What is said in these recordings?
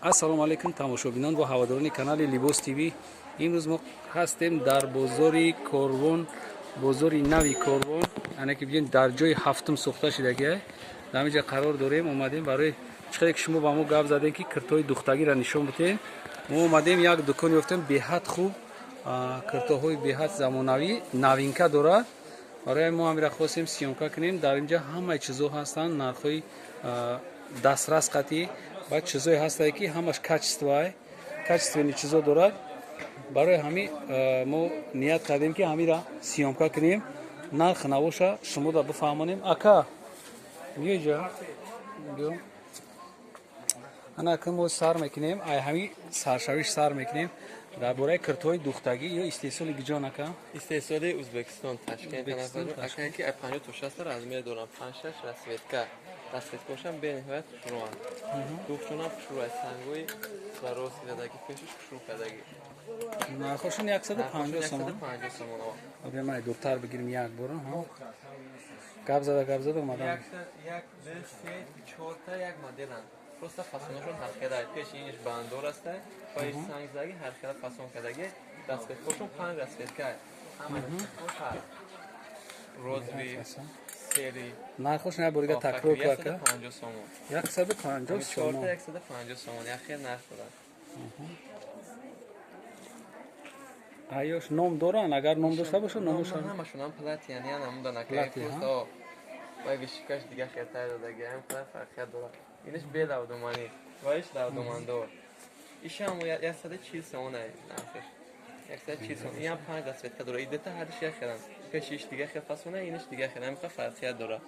Ассалому алайкум, тамошобинон ва ҳаводорони канали Либос ТВ. Имрӯз мо ҳастем дар бозори Корвон, бозори нави Корвон, яъне ки бигем, дар ҷои ҳафтум сохта шудагия. Дар ҳамин ҷа қарор дорем. Омадем барои чӣ ки шумо ба мо гап задем, ки киртои духтагиро нишон бидем. Мо омадем, як дукон ёфтем, беҳад хуб, киртоҳои беҳад замонавӣ, новинка дорад. Барои мо ҳамира хостем съёмка кунем. Дар инҷа ҳамаи чизо ҳастанд, нархҳои дастрас қатъӣ ва чизое ҳастае, ки ҳамаш качествоай, качественный чизо дорад. Барои ҳамин мо ният кардем, ки ҳамира съёмка кунем, нарх навоша шумода бифаҳмонем. Ака, биё иҷа, биё. Ана, ки мо сар мекунем, ай ҳамин саршавиш сар мекунем. Дар бораи киртҳои духтагӣ ё истеҳсоли гиҷон, ака? Истеҳсоли Узбекистон, Ташкент. Ака, ки 50 то 60 размер дорам, 5-6 расцветка. Расцветкошам бениҳоят хушрӯанд, духчунам хушрӯ, сангои Сваровски задаги, пешиш хушрӯ кардаги. Нархошон 150 сомон. 150 сомон. Биё, ман дуртар бигирем як бор. Гап зада, гап зада омадам. Як, ду, се, чорта як моделанд, просто фасонашон ҳархела. Пеши иниш бандор аста ва иш санг задаги, ҳархела фасон кардаги. Расцветкошон панҷ расцветка, ҳама расцветкош ҳаст: розовый, серый. Нархош як борига такрор ку, ака. 150 сомон. 150 сомон. Чорта 150 сомон, як хел нарх дорад. Аёш ном доранд? Агар ном дошта бошад, номошон. Ҳамашонам платье, ян намуда накаи, вай вишикаш дига хелтар додаги, ҳам фарқият дорад. Иниш белавдуманӣ ва иш лавдумандор. Ишам 140 сомон нархш, 140 сомон. Инам панҷ расцветка дорад, идета ҳардиш як хеланд. Пешиш дига хел фасона, иниш дига хел, ҳамиқа фарқият дорад.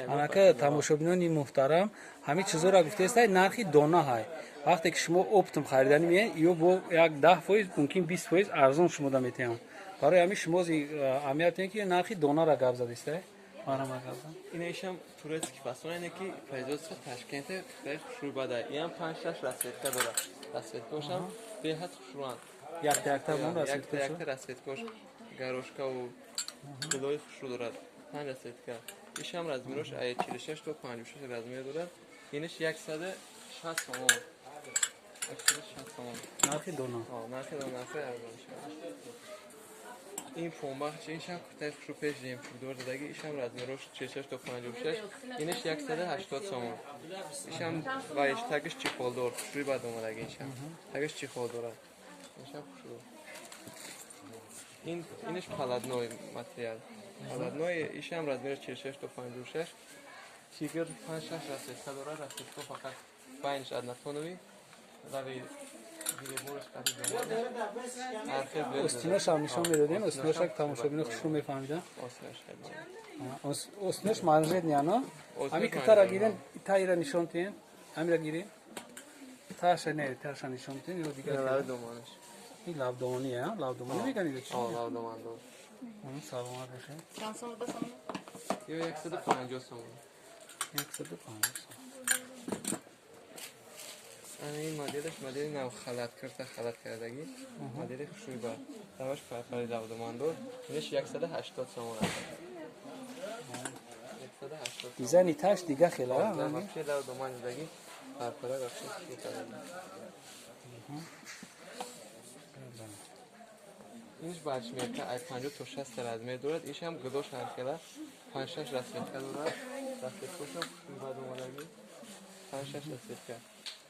Анака, тамошобинони муҳтарам, ҳамин чизоро гуфтаестай, нархи дона ҳай. Вақте ки шумо оптом хариданӣ меяед, ё бо як 10%, мумкин 20% арзон шумода метиҳам. Барои ҳамин шумо аҳамият диҳед, ки нархи донара гап задистай. Марҳамат, гап зан. Инашам турецкий фасон, ине ки производство Ташкенте, хеле хушрӯй бада. Инам панҷ шаш расцветка дорад, расцветкошам беҳад хушрӯанд. Якта якта мон расцветкош, якта расцветкош горошкаву гулои хушрӯ дорад, панҷ расцветка. Ишам размерош ай 46 то 56 размер дорад. Иниш 160 сомон, 160 сомон. Нархи дона. Нархи дона, нархи арзон. Ин помбахч, ин шам куртаи хушрӯ, пеш жемчугдор задаги. Ишам размерош 46 то 56. Иниш 180 сомон. Ишам вайш тагиш чехолдор, хушрӯи бад омадаги. Ишам тагиш чехол дорад, ишам хушрӯ. Ин иниш полотной материал, полотной. Ишам размераш 46 то 56. Тигр, панҷ шаш расцветка дорад, расцветка фақат байниш однотоновый, лави. Остиношам нишон медодем, остиноша тамошобино хушрӯ мефаҳмидан. Остинош манжетный ано. Ҳами китара гирем, таира нишон тиҳем, ҳамира гирем. Таша не, таша нишон тиҳем ё дигар. Ин лавдомонӣ, лавдомонӣ меган или чи? Лавдомандор. Саломат бошед. Ё 150 сомон. 150 сомон. Ана, ин моделаш модели нав, халат кирта, халат кардагӣ, модели хушрӯй ба раваш, парпари лавдомандор. Инаш 180 сомон аст. Дизайни таш дига хела. Вообще лавдоман задагӣ, парпара вообще хушрӯй кардагӣ. Иниш барчмерка, ай 50 то 60 размер дорад. Ишам гудош ҳархела, панҷ шаш расцветка дорад, расцветкошам хушрӯй бад омадагӣ, панҷ шаш расцветка,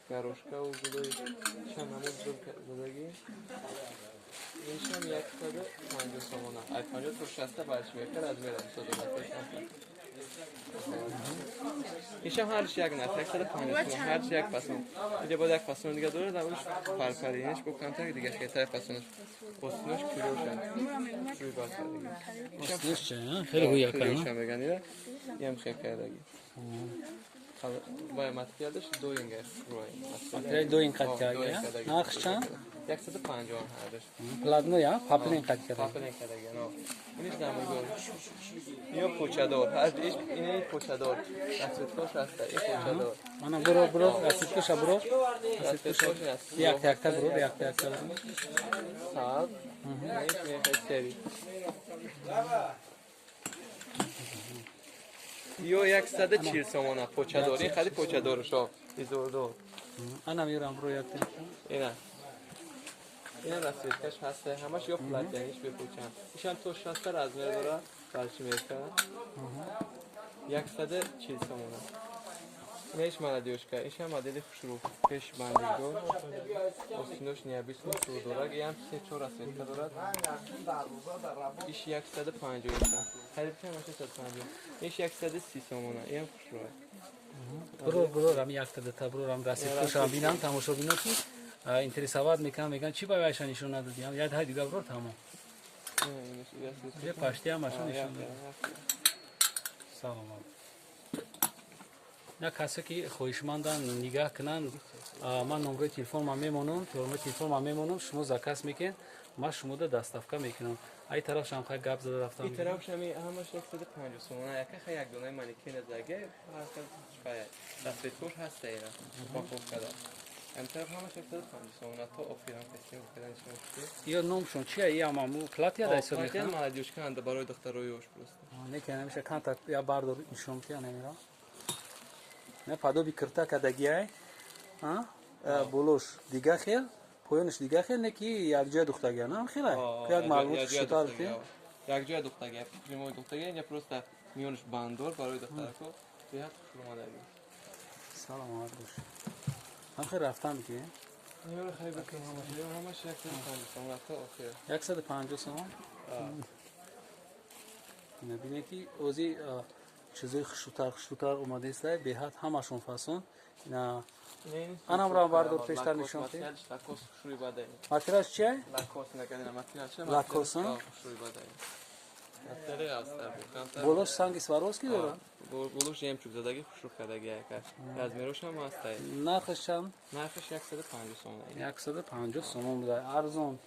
горошкаву гулои чанд намуд задагӣ. Иншам 150 сомона, ай 50 то 60 барчмерка размер дорад. Ишам ҳарш як нарх, 150 сомон, ҳарш як фасон. Инҷа боз як фасон дига дорад, амаш парпари. Инаш бо камтар дига хелтар фасонаш, остинош кирёша, рӯй бад кардагӣ. Остинош чи хеле ҳуя. Кирёша меган, ира ям хел кардагӣ. Вай материалаш доинга. Материали доин қат кардаги. Нархш чанд? 150 ҳардаш. Полотно я поплин қат кардаги. Поплин кардаги. Иниш намугор. Ё почадор. Ҳар ини почадор. Расцветкош ҳаста, ин почадор. Ана, буро, буро, расцветкоша буро. Расцветкоша. Якта якта буро, якта якта. Сабз. Иниш мехай серый. Ё 140 сомона почадор. Ин хади почадоршо. Изордор. Ана мирам бро як тем. Ина. Ина расцветка ш ҳаста, ҳамаш ё платья ниш бепӯчан. Ишам то 60 размер дора, барчи мерка. 140 сомона. Инаш молодёжка, ишам модели хушрӯ, пеш бандиго. Остинош необычный тур дорад, иам се-чор расцветка дорад. Иш 150 иша. Харид ҳамаш 150. Иш 130 сомона, иам хушрӯ. Бро, бро, рам якта дата, бро, рам расцветка шам бинам, тамошобино ки интересовать мекунам, меган чи ба вайша нишон надодӣ? Як даҳа дига бро, тамом. Е пашти ҳамаша нишон додӣ. Саломат. На касе ки хоҳишманданд нигаҳ кунанд, ман номрои телефонма мемонам, номрои телефонма мемонам, шумо заказ мекунед, ман шумода доставка мекунам. Ай тарафшам хай гап зада рафтам. Ин тарафшам ҳамаш 150 сомона, яка хай як донаи манекен заге, ҳар расцветка ш ҳаста ина, упаковка да. Ам тараф ҳамаш 150 сомона то охирам касем кадан шумо. Ё номшон чия? И ҳамаму платья да ҳисоб Платья мекунам? Молодёжка анда барои духтарои ёш просто. Не ки ҳамеша канта я бардор нишон ки анамира. Не подоби кирта кадагиай. А? Болош дига хел, поёнаш дига хел, не ки якҷоя духтагия, на хелай. Як маълумот шутар ки. Якҷоя духтагия, прямой духтагия, ин просто миёнаш бандор барои духтарако, беҳад хушрӯ омадаги. Саломат бош. Ҳам хел рафтам ки. Ниёра хай бикун ҳамаш, ҳамаш 150 сомона то охир. 150 сомон. Ина бинед ки ози чизои хушрӯтар хушрӯтар омадааст, беҳад ҳамашон фасон. Ина анамро бардор пештар нишон диҳ. Лакос хушрӯи бадай. Материалш чия? Лакос накардина материал чия? Лакос, а? Хушрӯи бадай. Материал астар бу камтар. Болош санги Сваровски дорад? Болош жемчуг задаги хушрӯ кардаги яка. Размер ош ҳам ҳастай. Нархаш чанд? Нархаш 150 сомон. 150 сомон буда, арзон.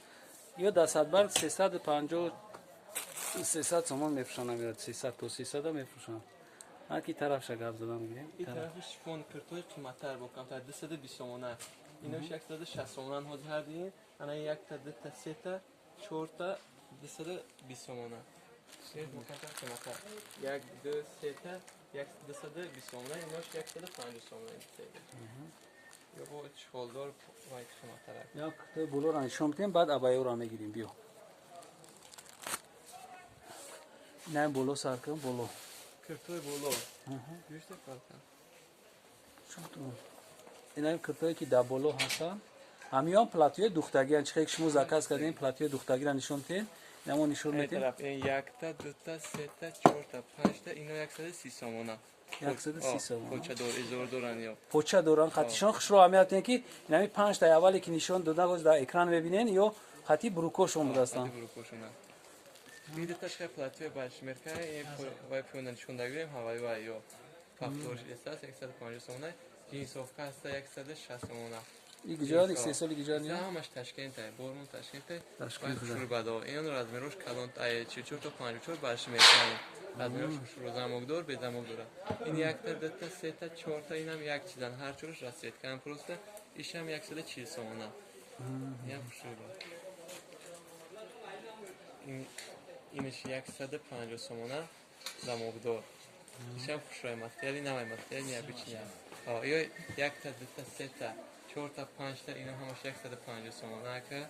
Ё дар садбарг 350 300 сомон мефурӯшанд, амира 300 то 300 мефурӯшанд. Ҳар ки тарафша гап задан мегирем. Ин тарафи шифон киртои қиматтар бо камтар 220 сомона. Инош 160 сомонан ҳозир ҳар дин. Ана якта, дута, сета, чорта 220 сомона. Бо камтар қиматтар. Як, ду, сета, 220 сомона, инош 150 сомона. Ё бо чехол дор вай қиматтар. Як киртои болоро нишон медиҳем, баъд абайёро мегирем, биё. На боло сар кун, боло. Киртои боло. Юшта фарқа. Ина киртое ки дар боло ҳастанд, ҳамиён платьё и духтагиан. Чихе ки шумо заказ кардем, платьё и духтагиро нишон диҳед, инамо нишон Ин медиҳем. тараф ин якта, дута, сета, чорта, панҷта, ино 130 сомона. 130 сомона. Поча дор, изор доран ё. Поча доран, хатишон хушро аҳамият диҳем ки инами панҷтаи аввале ки нишон дода боз дар экран мебинен, ё хати брюк ошон будастанд. Брюк ошона. Бидаташ хай платьё башмерка, ин вай пӯна нишон дагирем, ҳавай вай ё. Пафторш эстас 150 сомона, джинсовка ҳаста 160 сомона. И гиҷоян истеҳсоли гиҷоян? Ҳамаш Ташкентай, бормон Ташкентай. Ташкент. Вай хушрӯ бадо. Ин размер ош калон, ай 44 то 54 башмерка. Размер ош хушрӯ замок дор, без замок дора. Ин якта, дута, сета, чорта, инам як чизан, ҳар чораш расцветка просто. Ишам 140 сомона. Инам хушрӯ бад. Ин инаш 150 сомона замок дор. Ишам хушрӯи материали навай, материали необычный. Ё якта, дута, сета, чорта, панҷта, ино ҳамаш 150 сомона ака.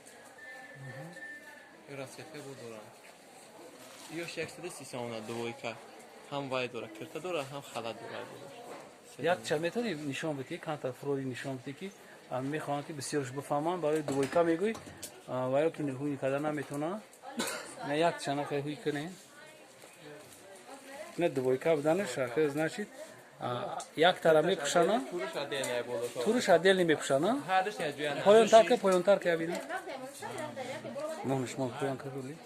Ё расцветка бо доранд. Ёш 130 сомона двойка. Ҳам вай дора, кирта дора, ҳам халат дора. Як ча метавонӣ нишон бидӣ, канта фуроди нишон бидӣ ки мехоҳам ки бисёрш бифаҳмам. Барои двойка мегӯй ва ё ки ҳуй карда наметавонад. На як чана хай ҳуй кунем. На двойка буданаш значит як тара мепӯшана. Туруш отдельная боло. Туруш отдельно мепӯшана. Ҳардуш як ҷоян. Поёнтар ка, поёнтар ка бина. Монш мон поён ка рули.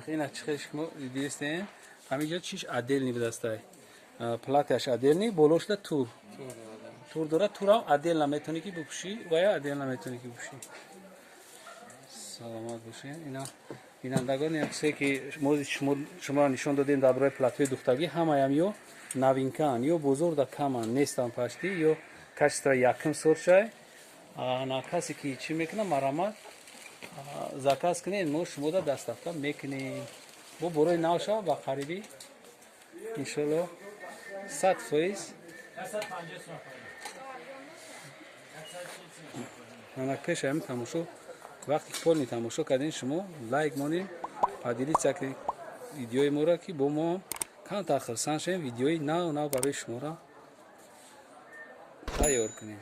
Ина чихел шумо дидистем. Ҳаминҷо чиш отдельный будастай. Платья ш отдельный, болошда тур. Тур дора, турам отдельно метавонӣ ки бипӯшӣ ва ё отдельно метавонӣ ки бипӯшӣ. Саломат бошед. Ина бинандагон, як чизе ки мо шуморо нишон додем дар бораи платьё и духтагӣ, ҳамаям ё новинка анд, ё бозорда каманд, нестанд пашти, ё качество якум сорчай. На касе ки чӣ мекунад, марамат заказ кунед, мо шумода доставка мекунем. Бо борои нав шава ба қарибӣ иншолло 100%. Ана, пеш ҳамин тамошо, вақте ки полный тамошо кардем, шумо лайк монед, поделиться кунед видеои моро, ки бо мо камтар хурсанд шавем, видеои нав нав барои шуморо тайёр кунем.